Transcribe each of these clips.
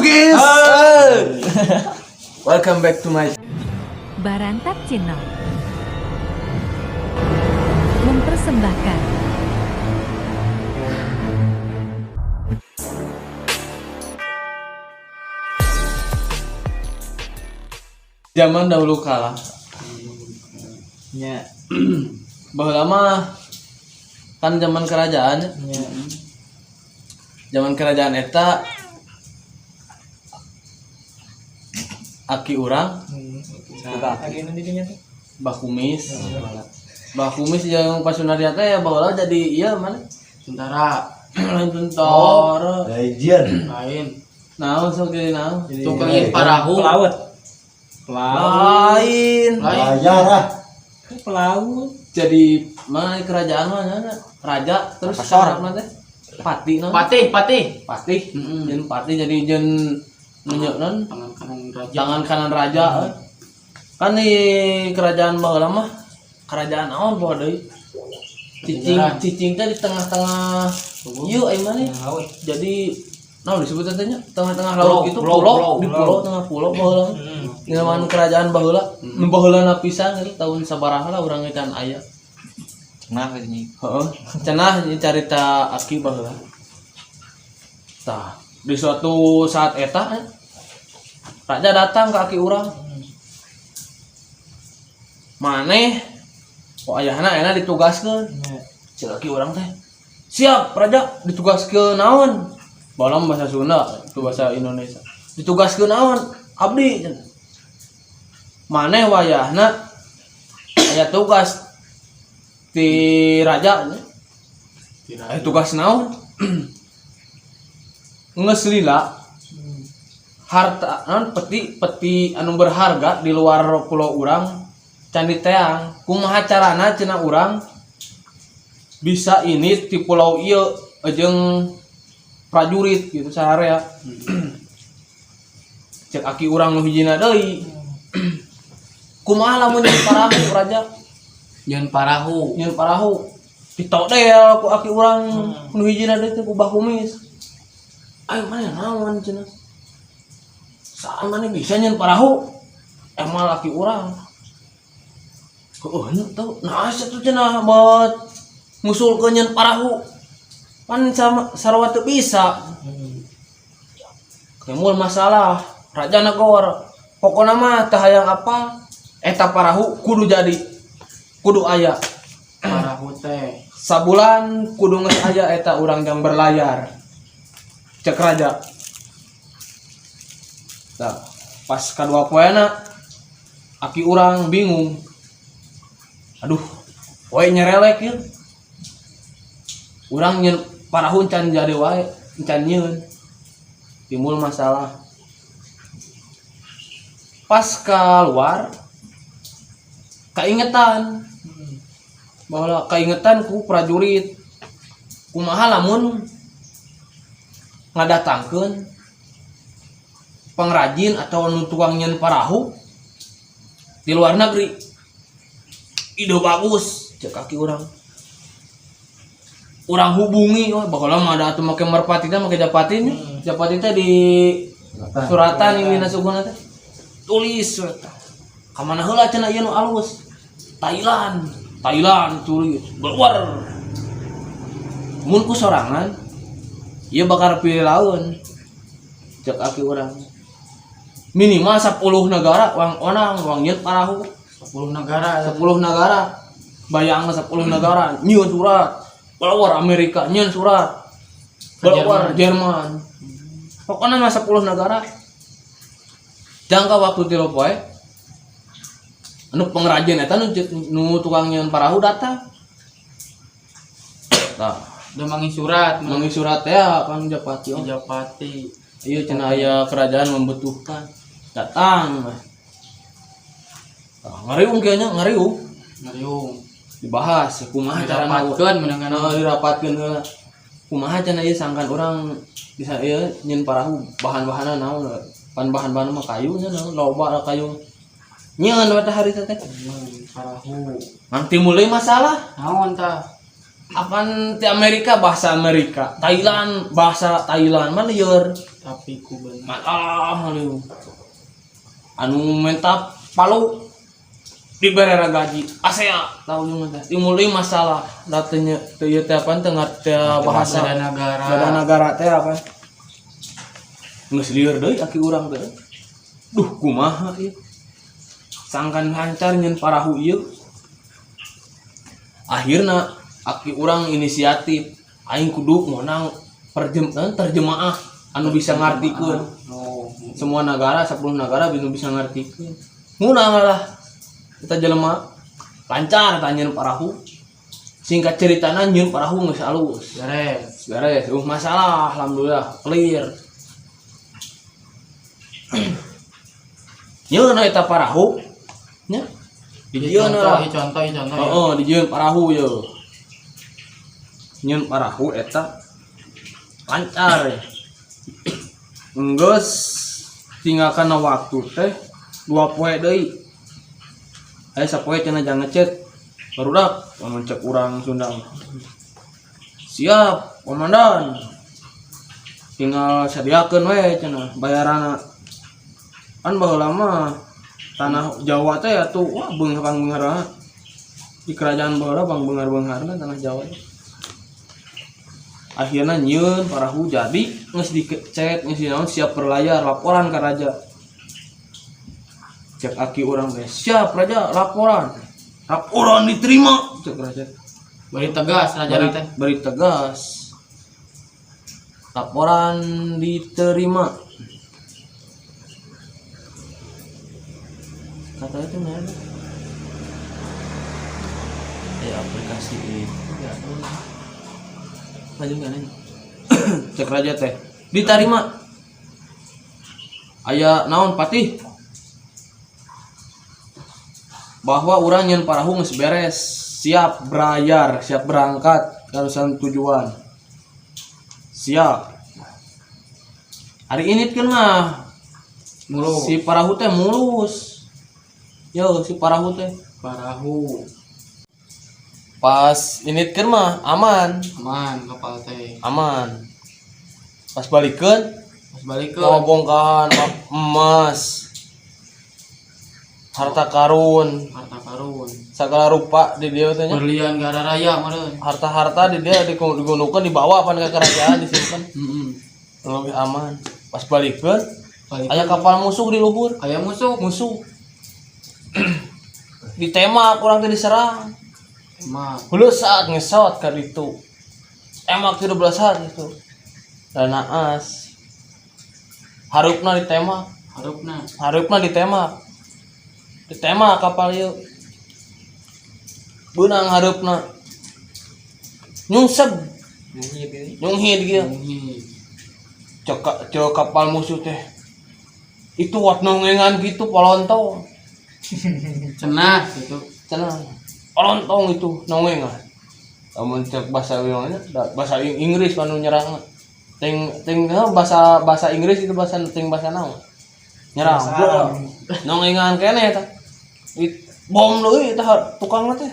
Guys. Welcome back to my Barantak Channel mempersembahkan zaman dahulu kala. Nya, Baheula mah kan zaman kerajaan. Nya. Zaman kerajaan eta aki urang Lagi nanti dinya tuh. Bah Kumis. Bah Kumis jeung Pak Sunaria teh ya baheula jadi iya mana? Tentara. Lain tentara. Legend. Lain. Naon sok jadi naon? Tukang parahu. Pelaut. Pelaut. Lain. Lain. Layar ah. Pelaut. Jadi mana kerajaan mana raja terus mana teh? Pati naon? Patih, patih. Patih. Mm-mm. Jeung patih jadi jeung nunjuk non Tangan kanan raja. Tangan kanan raja. Kan di kerajaan baheula mah kerajaan naon poho deui. Cicing Pajajaran. Cicing teh di tengah-tengah ieu ai maneh. Laut. Jadi naon disebut teh nya? Tengah-tengah Pulau, laut gitu, pulau, pulau, pulau, di pulau, tengah pulau baheula. Zaman kerajaan baheula, nu baheula pisan gitu tahun sabaraha lah urang can aya. Cenah ini. Heeh. Cenah carita aki baheula. Tah, di suatu saat eta raja datang ke aki urang. Maneh oh ayahna enak ditugaskeun. Nya. Cek aki urang teh. Siap, raja, ditugaskeun naon? Baheula mah bahasa Sunda, itu bahasa Indonesia. Ditugaskeun naon? Abdi cenah. Maneh wayahna aya tugas ti raja nya. Tugas naon? Geus lila harta naon peti peti anu berharga di luar pulau urang can diteang, kumaha carana cenah urang bisa ini di pulau ieu jeung prajurit gitu sararea. Cek aki urang nu hijina deui, kumaha lamun nyieun parahu, raja? Nyieun parahu. Nyieun parahu ditodel ku aki urang nu hijina deui teh, ku Bah Kumis. Ayo mana naon cenah saan mana bisa nyieun parahu emang laki urang. Heueuh teu nah asa tuh cenah buat ngusulkeun nyieun parahu pan sama sarua teu bisa. Timbul masalah, raja negor, pokokna mah teu hayang apa eta parahu kudu jadi, kudu aya. Parahu teh. Sabulan kudu geus aya eta urang yang berlayar, cek raja. Nah, pas kadua poena aki urang bingung, aduh poe nyerelek ieu urang nyeun parahu can jadi wae can nyieun. Timbul masalah. Pas keluar kaingetan bahwa kaingetan ku prajurit, kumaha lamun ngadatangkeun pengrajin atau nu tukang nyieun parahu di luar negeri. Ide bagus, cek kaki urang. Urang hubungi, oh baheula mah ada atuh make merpati teh, make japati nya. Japati teh di suratan ini nasuguna teh. Tulis surat. Ka mana heula cenah ieu nu alus? Thailand. Thailand tulis. Keluar. Mun ku sorangan ieu bakal pilih laun. Cek aki urang. Minimal 10 negara wang onang wang nyieun parahu. 10 negara. 10 negara. Bayang 10 negara nyieun surat. Keluar Amerika nyieun surat. Keluar Jerman. Pokoknya mah 10 negara. Jangka waktu 3 poe anu pengrajin eta nu tukang nyieun parahu datang. Tah, Udah mangi surat, mangi surat teh kan Japati. Oh. Japati. Iya cenah aya kerajaan membutuhkan. Datang. Tah, ngariung kayaknya, ngariung. Ngariung. Dibahas kumaha carana Dirapatkeun menangan. Nah, dirapatkeun heula. Kumaha cenah ieu sangkan urang bisa ieu nyieun parahu, bahan-bahanna naon? Pan bahan-bahan mah kayu nya naon loba lah kayu. Nyieun we teh hari teh. Parahu. Nanti mulai masalah. Naon tah? Apan ti Amerika bahasa Amerika, Thailand bahasa Thailand, mana lieur. Tapi ku bener. Masalah lieur. Anu menta palu dibere gaji ASEA tahu jeung teh timbul deui masalah da teu nya teu ieu teh apaan, teu ngarti teh bahasa. Beda negara. Beda negara teh apa, geus lieur deui aki urang teh. Duh, kumaha ieu, sangkan lancar nyeun parahu ieu. Akhirna aki urang inisiatif, aing kudu meunang terjemaah anu bisa ngartikeun. Oh. Semua negara, 10 negara bisa ngartikeun. Ngundang lah kita jelema, lancar tanya parahu. Singkat ceritana, nyieun parahu geus alus. Beres. Beres, masalah, alhamdulillah clear. Nyieun eta parahu nya, dijieun Contoh, lah. Contoh, contoh. Ya. Heeh, dijieun parahu ye. Nyieun parahu eta lancar ya. Enggeus, tinggal kana waktu teh 2 poe deui. Aya sapoe cenah jangan ngechat. Barudak lamun cek urang Sunda mah. Siap, komandan. Tinggal sadiakeun we cenah bayaranna. Kan baheula mah tanah Jawa teh atuh wah beunghar pangbeungharna. Di kerajaan baheula pangbeunghar-beungharna tanah Jawa teh. Akhirnya nyieun parahu jadi, geus dicet, geus dinaon, siap berlayar, laporan ke raja. Cek aki urang teh, "Siap raja, laporan." "Laporan diterima," cek raja. Beri tegas raja Beri, teh. beri tegas. "Laporan diterima." Kata itu nggak ada. Ya aplikasi itu nggak tahu. Maju nggak nanya. Cek raja teh. "Diterima. Aya naon, patih?" Bahwa urang nyeun parahu geus beres, siap berlayar, siap berangkat ke tujuan. Siap. Hari ini kan mah Mulus. si parahu teh mulus. Yo, si parahu teh. Parahu. Pas ini kan mah aman, Aman kapal teh. Aman. Pas balikeun Pas balik ke bawa bongkahan emas, harta karun, harta karun. Segala rupa di dia teh nya. Berlian gara raya meureun. Harta-harta di dia digunakan, dibawa apa ke kerajaan disimpan Heeh. lebih aman. Pas balikeun Balik aya kapal musuh di luhur. Aya musuh. Musuh ditembak, urang teh diserang. Mah. Saat ngesot ka ditu, tembak 13 saat itu dan naas harupna ditembak. Harupna. Harupna ditembak, ditembak kapal ieu, beunang harupna nyungsep, nyunghid gitu. Mungkin. Cek cek kapal musuh teh itu wat nongengan gitu polontong. Cenah gitu. Cenah polontong itu nongengan. Lamun cek bahasa urangnya bahasa Inggris anu nyerang ting ting eh, bahasa bahasa Inggris itu bahasa ting bahasa naon nyerang. Bahasa Arab. Nongengan keneh eta. Bom deui eta tukangna teh.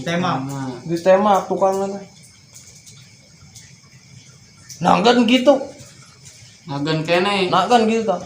Tema. Nah, Ditembak tukangna teh nanggan gitu. Nagan kene. Nah kan gitu tah.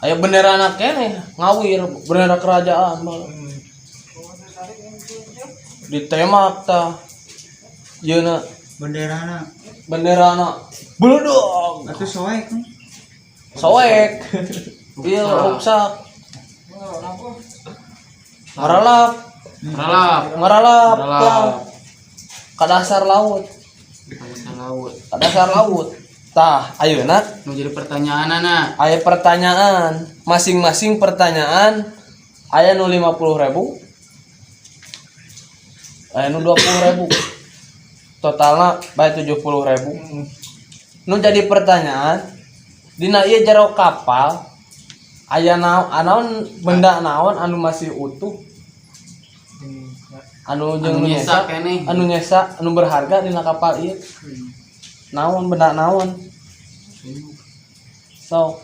Aya bendera anak keneh ngawir bendera kerajaan malah. Ditembak tah. Yeuna Bendera. Bendera beledak. Atau soek. Soek. Iya, rusak. Ngaralap, Ralap. ngaralap Ngaralap. tah. Ka dasar laut, Dasar laut. ka dasar laut. Tah, ayeuna Mau jadi pertanyaan anak. aya pertanyaan, masing-masing pertanyaan aya nu 50.000, aya nu 20.000, totalna bae 70.000. Nu jadi pertanyaan, dina ieu jero kapal aya naon, naon benda naon anu masih utuh, anu jeung Anu nu nyesa nyesa keneh. Anu nyesa, anu berharga dina kapal ieu naon, benda naon? So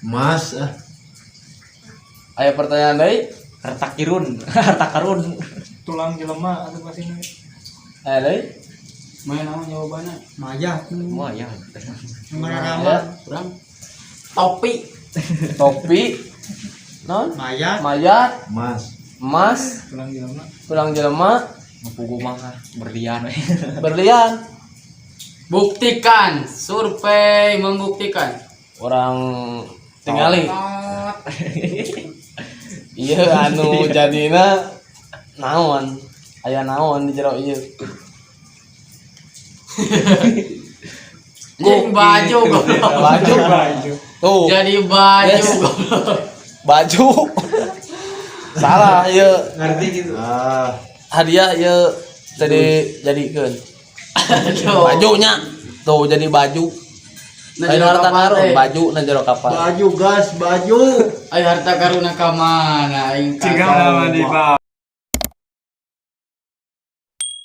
Mas ah. Aya pertanyaan deui. Harta kirun, harta karun. Tulang jelema atau pasti. Eh, deui. Main naon jawabanna? Mayat. Wah ya. Mana rama? Kurang. Topi. Topi. Non? Mayat. Mayat, Mas. emas, Tulang jelema. Tulang jelema, Ngepugu mah berlian. Berlian. Buktikan, survei membuktikan. Orang tingali. Iya, anu jadina naon? Aya naon di jero ieu? Anjing, baju goblok. Baju. Tuh, Jadi baju Yes. goblok. Baju. Salah ieu. Ngerti gitu. Ah, Hadiah ieu jadi jadikeun. Aduh. Bajunya. Tuh, jadi baju. Na Lain jero harta kapal karun, teh. Baju na jero kapal. Baju gas, baju. Ayo, harta karun ka mana aing? Ciga nama di bawah.